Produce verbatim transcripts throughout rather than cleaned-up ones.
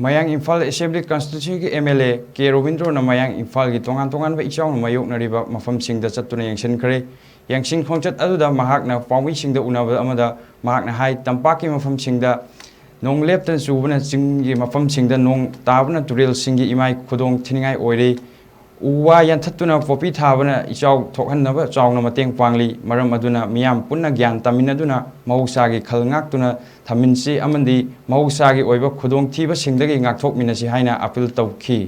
ꯃꯌꯥꯡ ꯏꯝꯐꯥꯜ ꯑꯦꯁꯦꯝꯕ꯭ꯂꯤ ꯀꯟꯁꯇꯤꯇ꯭ꯋꯦꯟꯁꯤꯒꯤ M L A K ꯔꯣꯕꯤꯟꯗ꯭ꯔꯣꯅ ꯃꯌꯥꯡ ꯏꯝꯐꯥꯜꯒꯤ ꯇꯣꯉꯥꯟ ꯇꯣꯉꯥꯟꯕ ꯏꯆꯥꯎꯅ ꯃꯥꯌꯣꯛꯅꯔꯤꯕ ꯃꯐꯝꯁꯤꯡꯗ ꯆꯠꯇꯨꯅ ꯌꯦꯡꯁꯤꯟꯈ꯭ꯔꯦ꯫ ꯌꯦꯡꯁꯤꯟ ꯈꯣꯡꯆꯠ ꯑꯗꯨꯗ ꯃꯍꯥꯛꯅ ꯄꯥꯎꯃꯤꯁꯤꯡꯗ ꯎꯅꯕ ꯑꯃꯗ ꯃꯍꯥꯛꯅ ꯍꯥꯏ, ꯇꯝꯄꯥꯛꯀꯤ ꯃꯐꯝꯁꯤꯡꯗ ꯅꯣꯡ ꯂꯦꯞꯇꯅ ꯆꯨꯕꯅ ꯆꯤꯡꯒꯤ ꯃꯐꯝꯁꯤꯡꯗ ꯅꯣꯡ ꯇꯥꯕꯅ ꯇꯨꯔꯦꯜꯁꯤꯡꯒꯤ ꯏꯃꯥꯏ ꯈꯨꯗꯣꯡ ꯊꯤꯅꯤꯡꯉꯥꯏ ꯑꯣꯏꯔꯦ꯫ ꯎ ꯋꯥ ꯌꯥꯟꯊꯠꯇꯨꯅ ꯄꯣꯄꯤ ꯊꯥꯕꯅ ꯏꯆꯥꯎ ꯊꯣꯛꯍꯟꯅꯕ ꯆꯥꯎꯅ ꯃꯇꯦꯡ ꯄꯥꯡꯂꯤ꯫ ꯃꯔꯝ ꯑꯗꯨꯅ ꯃꯤꯌꯥꯝ ꯄꯨꯟꯅ ꯒ꯭ꯌꯥꯟ ꯇꯥꯃꯤꯟꯅꯗꯨꯅ ꯃꯍꯧꯁꯥꯒꯤ ꯈꯜ ꯉꯥꯛꯇꯨꯅ ꯊꯝꯃꯤꯟꯁꯤ ꯑꯃꯗꯤ ꯃꯍꯧꯁꯥꯒꯤ ꯑꯣꯏꯕ ꯈꯨꯗꯣꯡꯊꯤꯕꯁꯤꯡꯗꯒꯤ ꯉꯥꯛꯊꯣꯛꯃꯤꯟꯅꯁꯤ ꯍꯥꯏꯅ ꯑꯄꯤꯜ ꯇꯧꯈꯤ꯫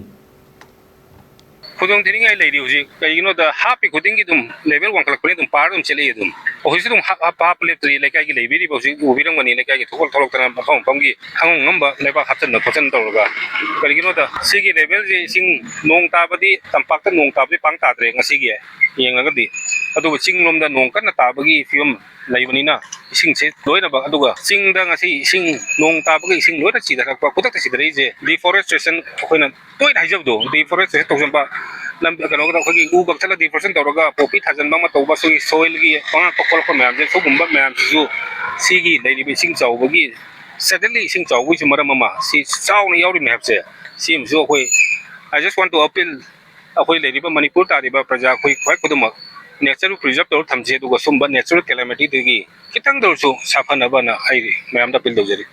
ꯈꯨꯗꯣꯡ ꯊꯤꯅꯤꯡꯉꯥꯏ ꯂꯩꯔꯤ ꯍꯧꯖꯤꯛ꯫ ꯀꯩꯒꯤꯅꯣꯗ ꯍꯥꯞꯄꯤ ꯈꯨꯗꯤꯡꯒꯤ ꯑꯗꯨꯝ ꯂꯦꯚꯦꯜ ꯋꯥꯡꯈꯠꯂꯛꯄꯅꯤ, ꯑꯗꯨꯝ ꯄꯥꯔ ꯑꯗꯨꯝ ꯆꯦꯜꯂꯛꯏ ꯑꯗꯨꯝ꯫ ꯍꯧꯖꯤꯛꯁꯨ ꯑꯗꯨꯝ ꯍꯥꯞ-, ꯍꯥꯞ-, ꯍꯥꯞꯄ ꯂꯦꯞꯇ꯭ꯔꯤ꯫ ꯂꯩꯀꯥꯏꯒꯤ ꯂꯩꯕꯤꯔꯤꯕ ꯍꯧꯖꯤꯛ ꯎꯕꯤꯔꯝꯒꯅꯤ, ꯂꯩꯀꯥꯏꯒꯤ ꯊꯣꯛꯂꯛ ꯊꯣꯛꯂꯛꯇꯅ ꯃꯐꯝ ꯃꯐꯝꯒꯤ ꯑꯉꯝ ꯑꯉꯝꯕ ꯂꯩꯕꯥꯛ ꯍꯥꯞꯆꯤꯟꯕ ꯈꯣꯠꯆꯤꯟꯕ ꯇꯧꯔꯒ꯫ ꯀꯔꯤꯒꯤꯅꯣꯗ ꯁꯤꯒꯤ ꯂꯦꯚꯦꯜꯁꯤ ꯏꯁꯤꯡ ꯅꯣꯡ ꯇꯥꯕꯗꯤ ꯇꯝꯄꯥꯛꯇ ꯅꯣꯡ ꯇꯥꯕꯗꯤ ꯄꯥꯡ ꯇꯥꯗ꯭ꯔꯦ ꯉꯁꯤꯒꯤ ꯌꯦꯡꯉꯒꯗꯤ꯫ ꯑꯗꯨꯕꯨ ꯆꯤꯡꯂꯣꯝꯗ ꯅꯣꯡ ꯀꯟꯅ ꯇꯥꯕꯒꯤ ꯐꯤꯕꯝ ꯂꯩꯕꯅꯤꯅ ꯏꯁꯤꯡꯁꯦ ꯂꯣꯏꯅꯃꯛ, ꯑꯗꯨꯒ ꯆꯤꯡꯗ ꯉꯁꯤ ꯏꯁꯤꯡ ꯅꯣꯡ ꯇꯥꯕꯒꯤ ꯏꯁꯤꯡ ꯂꯣꯏꯅ ꯆꯤꯊꯔꯛꯄ, ꯈꯨꯗꯛꯇ ꯆꯤꯊꯔꯛꯏꯁꯦ deforestation, ꯑꯩꯈꯣꯏꯅ ꯇꯣꯏꯅ ꯍꯥꯏꯖꯕꯗꯣ, deforestation ꯇꯧꯁꯤꯟꯕ, ꯂꯝ-, ꯀꯩꯅꯣꯗ ꯑꯩꯈꯣꯏꯒꯤ ꯎ ꯀꯛꯊꯠꯂ deforestation ꯇꯧꯔꯒ ꯄꯣꯄꯤ ꯊꯥꯖꯤꯟꯕ ꯑꯃ ꯇꯧꯕ, ꯁꯤꯒꯤ soilꯒꯤ ꯃꯉꯥꯛꯄ ꯈꯣꯠꯂꯛꯄ ꯃꯌꯥꯝꯁꯦ, ꯁꯤꯒꯨꯝꯕ ꯃꯌꯥꯝꯁꯤꯁꯨ ꯁꯤꯒꯤ ꯂꯩꯔꯤꯕ ꯏꯁꯤꯡ ꯆꯥꯎꯕꯒꯤ, suddenly ꯏꯁꯤꯡ ꯆꯥꯎꯕꯒꯤꯁꯨ ꯃꯔꯝ ꯑꯃ, ꯁꯤ ꯆꯥꯎꯅ ꯌꯥꯎꯔꯤ ꯃꯌꯥꯝꯁꯦ, ꯁꯤ ꯑꯃꯁꯨ ꯑꯩꯈꯣꯏ, I just want to appeal, ꯑꯩꯈꯣꯏ ꯂꯩꯔꯤꯕ ꯃꯅꯤꯄꯨꯔ ꯇꯥꯔꯤꯕ ꯄ꯭ꯔꯖꯥ ꯑꯩꯈꯣꯏ ꯈ꯭ꯋꯥꯏ ꯈꯨꯗꯤꯡꯃꯛ nature preserve ꯇꯧꯔ ꯊꯝꯁꯤ, ꯑꯗꯨꯒ ꯁꯨꯝꯕ natural calamityꯗꯒꯤ ꯈꯤꯇꯪꯗ ꯑꯣꯏꯔꯁꯨ ꯁꯥꯐꯅꯕꯅ ꯑꯩ ꯃꯌꯥꯝꯗ appeal ꯇꯧꯖꯔꯤ꯫